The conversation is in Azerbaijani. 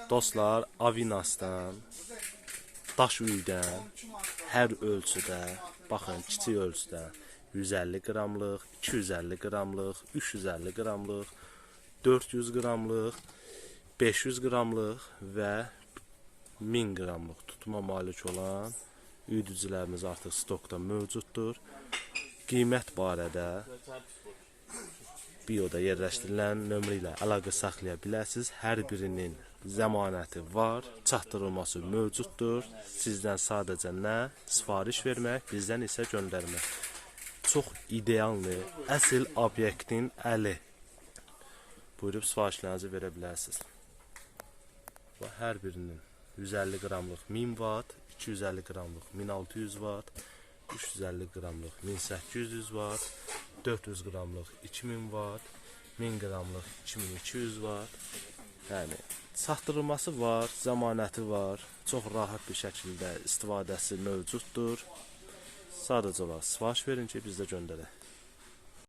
Dostlar, Avinasdan, daş üydən hər ölçüdə, baxın, kiçik ölçüdə 150 qramlıq, 250 qramlıq, 350 qramlıq, 400 qramlıq, 500 qramlıq və 1000 qramlıq tutma malik olan üyüdücülərimiz artıq stokda mövcuddur. Qiymət barədə bioda yerləşdirilən nömrə ilə əlaqə saxlaya bilərsiniz. Hər birinin zəmanəti var, çatdırılması mövcuddur. Sizdən sadəcə nə? Sifariş vermək, bizdən isə göndərmək. Çox ideallı, əsl obyektin əli. Buyurub sifarişlərinizi verə bilərsiniz. Və hər birinin 150 qramlıq 1000 watt, 250 qramlıq 1600 watt, 350 qramlıq 1800 watt, 400 qramlıq 2000 watt, 1000 qramlıq 2200 watt. Yəni çatdırılması var, zəmanəti var. Çox rahat bir şəkildə istifadəsi mövcuddur. Sadəcə olaraq sifariş verin ki, biz də göndərək.